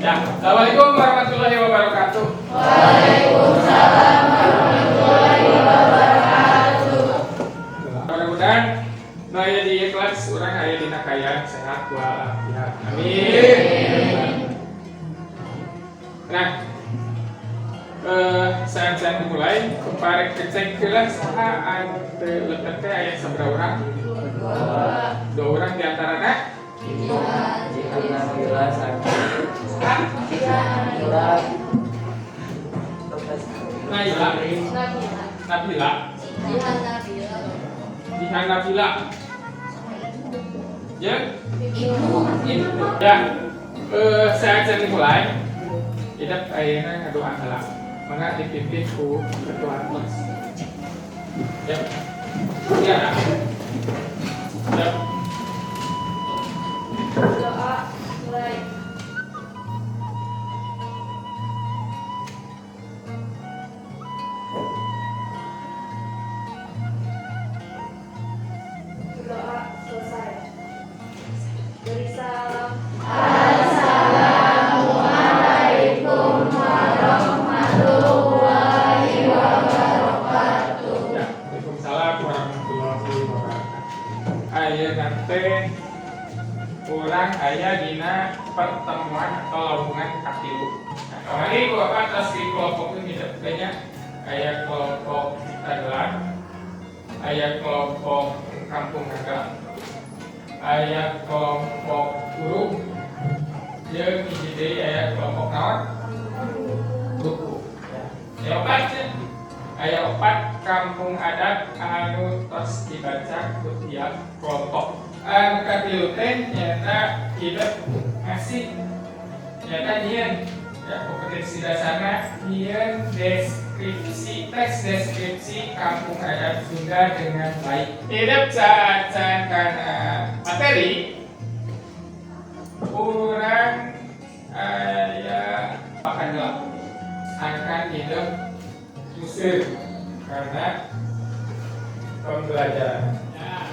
Ya, assalamualaikum warahmatullahi wabarakatuh. Waalaikumsalam warahmatullahi wabarakatuh. Mudah-mudahan nu aya di ieu kelas urang aya dina kaayaan sehat walafiat. Amin. Nah, saat dimulai, kemarin kecek heula saha anu teu leukeut teh, aya sabaraha urang? Dua. Dua orang di antarana. Nabila sakit. Nabila. Naila, Nabila. Nabila, Jihan Nabila. Jihan Nabila. Ya, Ibu. Ibu. Ya, saya akan dimulai. Kita ayeuna ngadoa heula. Mangga dipimpin ku ketua kelas. Ya. Ya. Ya. Doa mulai. Doa selesai. Beri salam. Assalamualaikum warahmatullahi wabarakatuh. Ya, waalaikumsalam warahmatullahi wabarakatuh. Ayeuna teh urang aya dina pertemuan atau lowongan katilu. Nah, kamari Bapak tos di kelompok ini banyak, aya kelompok Ciptagelar, aya kelompok Kampung Naga, aya kelompok guru, jeung hiji deui aya kelompok naon? Buku. Ya, aya opat ya. Aya opat kampung adat anu tos dibaca ku tiap kelompok. Anu katilu teh nyaeta hidup ngasih, nyaeta nyieun ya kompetensi dasarna nyieun deskripsi, teks deskripsi kampung adat Sunda dengan baik. Hidup saacan kana materi, urang aya makan heula akan hidup usir karena pembelajaran.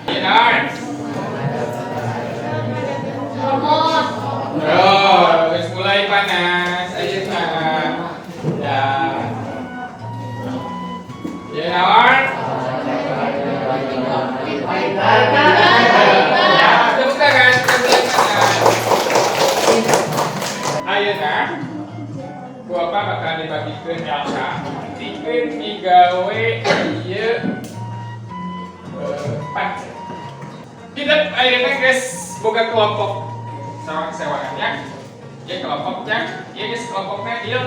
Ya, naon? Robot. Oh, wis mulai panas ayeuna. Ya. Ya, naon? Ya, tepuk tangan, tepuk tangan. Ayeuna ku Bapak bakal dibagikeun LK pikeun migawe ieu pancen. Hidup ayeuna geus boga kelompok sewang-sewangan ya. Ya kelompoknya, ya geus kelompoknya ieu.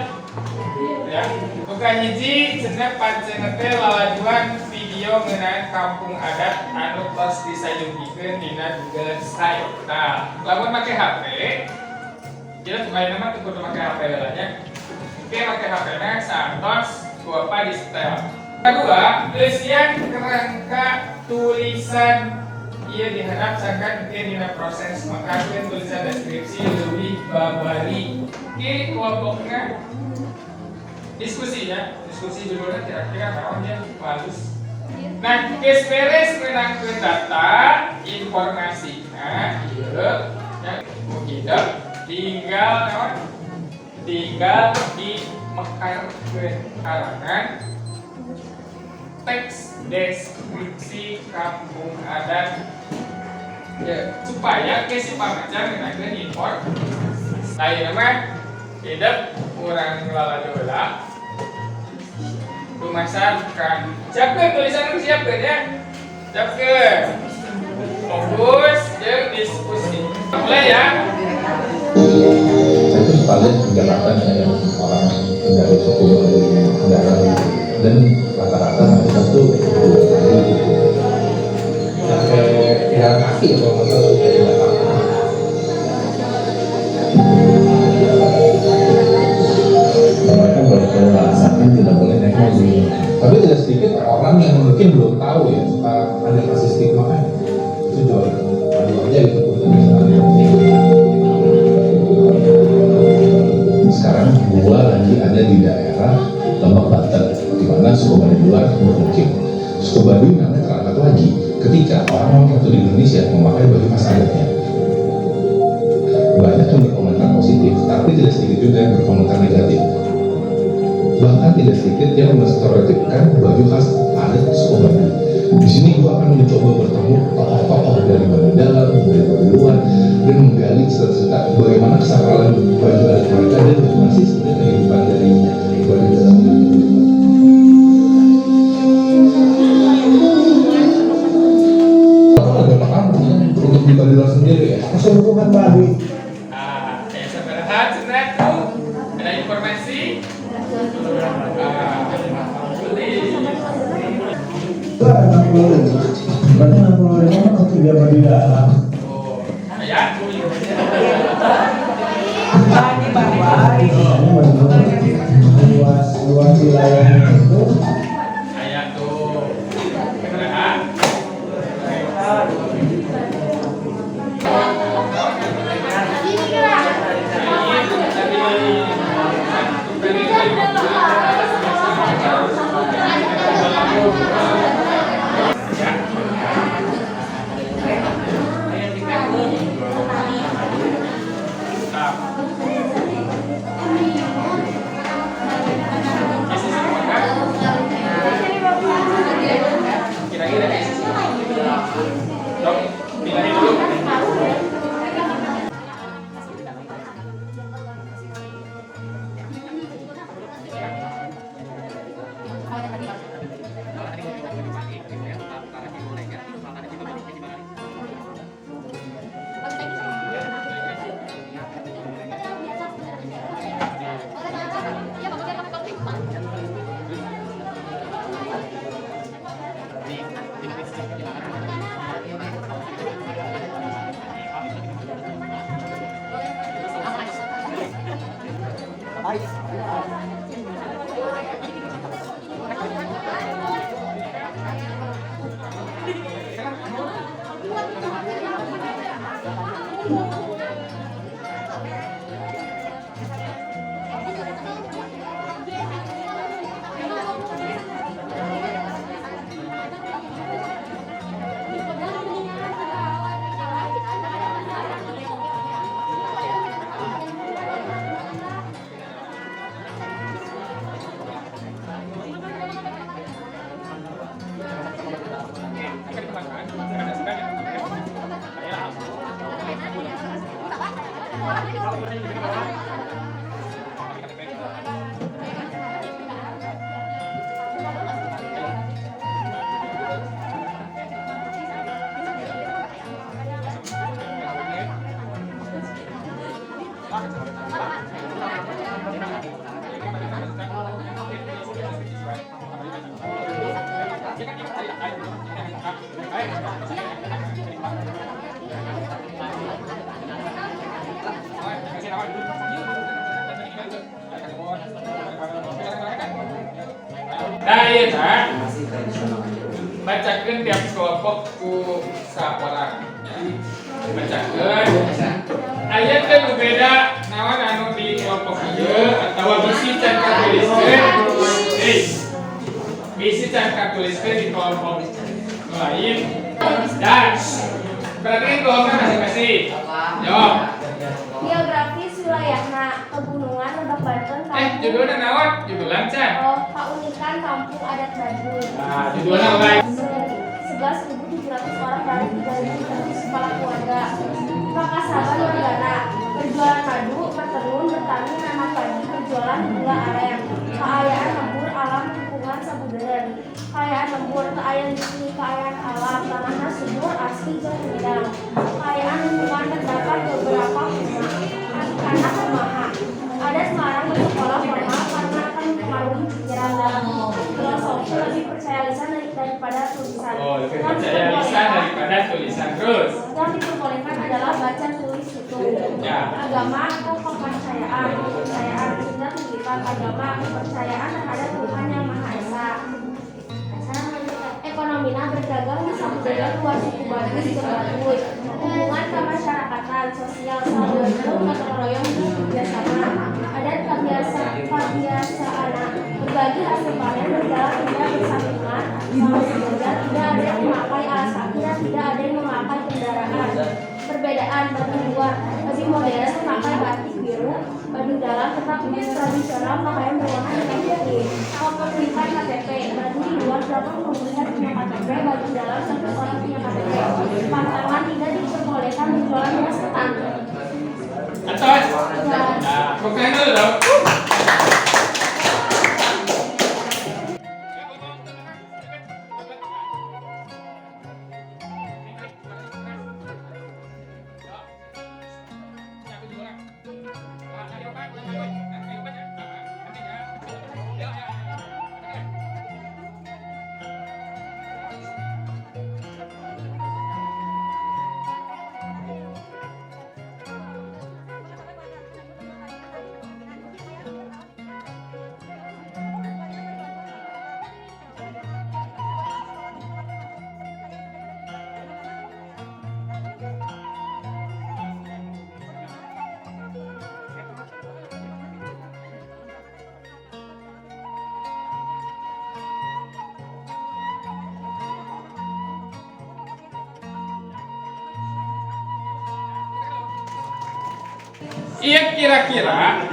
Ya. Boga hiji cenah pancen teh lalajuan video ngeunaan kampung adat anu tos disayogikeun dina Google Slide. Nah, lamun make HP, kita ayeuna mah teu kudu make HP heula nya. Oke, make HP na saantos ku Bapak di setel. Kedua, eusian kerangka tulisan ieu diharap sangkan engke dina proses mekarkeun tulisan deskripsi leuwih babari. Oke, kelompoknya diskusi ya, diskusi judulnya kira-kira naon ya, bagus. Nah, geus beres meunangkeun data informasi. Nah, ieu ya, ku hidup tinggal naon? Tinggal dimekarkeun karangan teks deskripsi kampung adat ya, supaya ke si pamaca ngeunahkeun impor. Nah, ieu mah hidup urang lalajo heula dumasarkan. Siapkeun tulisan, siapkeun ya, siapkeun, fokus jeung diskusi, mulai ya. Saya tuh suka lihat di Jakarta misalnya orang dari suku dari negara gitu dan rata-rata mereka tuh gitu sampai jalan kaki ya kalau nggak salah dari Jakarta. Mereka beralasan tidak boleh naik mobil. Tapi tidak sedikit orang yang mungkin belum tahu ya, suka ada kasih stigma kan, itu jual madu aja gitu misalnya. Sekarang gua lagi ada di daerah Lebak, Banten, di mana suku Baduy luar bermukim. Suku Baduy namanya terangkat lagi ketika orang-orang tertentu di Indonesia memakai baju khas adatnya. Banyak yang berkomentar positif, tapi tidak sedikit juga yang berkomentar negatif. Bahkan tidak sedikit yang menstereotipkan baju khas adat suku Baduy. Di sini gue akan mencoba bertemu tokoh-tokoh dari Baduy Dalam, dari Baduy Luar, dan menggali cerita-cerita bagaimana kesakralan baju adat mereka dan bagaimana sih sebenarnya kehidupan dari Baduy Dalam dan Baduy Luar. Atau ada berapa kampung ya untuk di Baduy Luar sendiri ya? Keseluruhan Baduy. Ah, kayak sabaraha cenah tuh. Ada informasi? Ah, tulis. Itu ada 65. Berarti 65 kan untuk dia Baduy Dalam. Oh, ya. Ini Baduy Luar. Luas luas wilayahnya itu Aya tuh. Sabaraha? Kira-kira Dok, bilangin dulu. Nah, iya, nah. Bacakan tiap kelompok ku saorang. Bacakan. Aya teh nu beda naon anu di kelompok ieu atawa bisi can katuliskeun. Eh. Bisi can katuliskeun di kelompok nu lain. Dan perhatikan kelompoknya masing-masing. Jawab. Geografis wilayahna pegunungan Lebak Banten. Judulnya naon? Judulna can. Oh, keunikan kampung adat Baduy. Nah, judulnya apa? 11.700 orang dari 3.300 kepala keluarga. Pakasaban wargana, berjualan madu, bertenun, bertani, nanam padi, berjualan gula aren. Kaayaan lembur alam lingkungan sabudeureun. Kaayaan lembur, kaayaan bumi, kaayaan alam, tanahna subur, asli jeung hidang. Kaayaan lingkungan terdapat beberapa hama. Anak kumaha. Adat melarang bersekolah formal karena akan mempengaruhi pikiran dalam filosofi lebih percaya lisan daripada tulisan. Oh, lebih Yang percaya lisan daripada tulisan. Terus. Yang diperbolehkan adalah baca tulis hitung. Ya. Agama atau kepercayaan, kepercayaan sudah tuntutan agama, kepercayaan terhadap Tuhan Yang Maha Esa. Ekonomina berdagang di samudera luar suku Baduy jeung Baduy. Hubungan kemasyarakatan, sosial, saling gotong royong jeung kerjasama. Adat kebiasaan berbagi hasil panen berjalan tidak bersampingan sama sejajar, tidak ada yang memakai alas kaki dan tidak ada yang memakai kendaraan. Perbedaan Baduy luar lebih modern memakai batik. biru, Baduy Dalam tetap tradisional pakaian berwarna hitam putih. Kepemilikan KTP, Baduy Luar 80% punya KTP, Baduy Dalam 100 orang punya KTP. Pantangan tidak diperbolehkan berjualan beras ketan. Atos. Ya. Nah, bukan dulu dong. Iya, kira-kira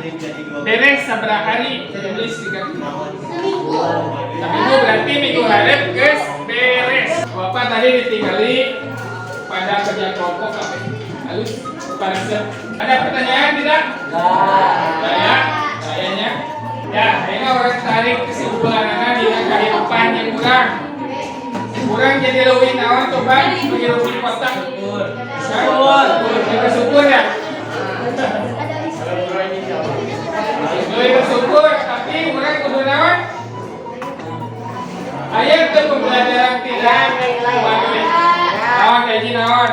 beres sabaraha hari nulis tiga? Seminggu. Seminggu, berarti minggu hareup geus beres. Bapak tadi ditinggali pada kerja kelompok apa? Halus pada. Ada pertanyaan tidak? Enggak ya? Kayaknya. Ya, ini urang tarik kesimpulannya di kehidupan yang kurang. Kurang jadi lebih naon coba menghirupi kota? Syukur. Syukur. Bersyukur ya. Ada istri. Lebih bersyukur, tapi urang kudu naon? Aya tuh pembelajaran tidak Baduy. Naon kayak gini naon?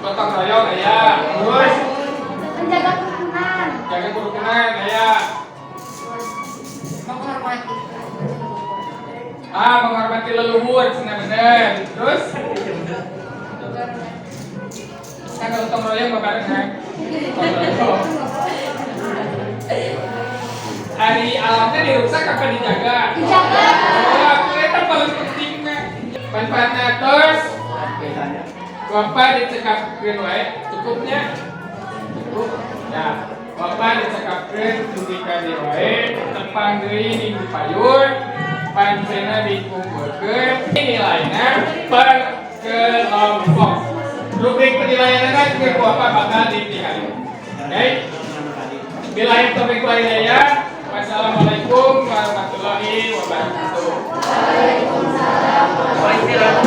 Gotong royong aya. Terus Menjaga kerukunan. Jaga kerukunan aya. Menghormati. Ah, menghormati leluhur, cenah bener. Terus kan gotong royong babarengan. Gotong royong. Ari alamnya dirusak apa dijaga? Dijaga. Oh, aku eta paling penting mah. Manfaatnya terus Bapak dicekapkeun wae, cukupnya? Cukup. Ya, Bapak dicekapkeun dugi ka dieu wae, tepang deui minggu payun, pancena dikumpulkeun, nilainya per kelompok. Rubrik penilaianna ke Bapak bakal ditingali. Oke? Billahi taufiq wal hidayah. Wassalamualaikum warahmatullahi wabarakatuh. Waalaikumsalam.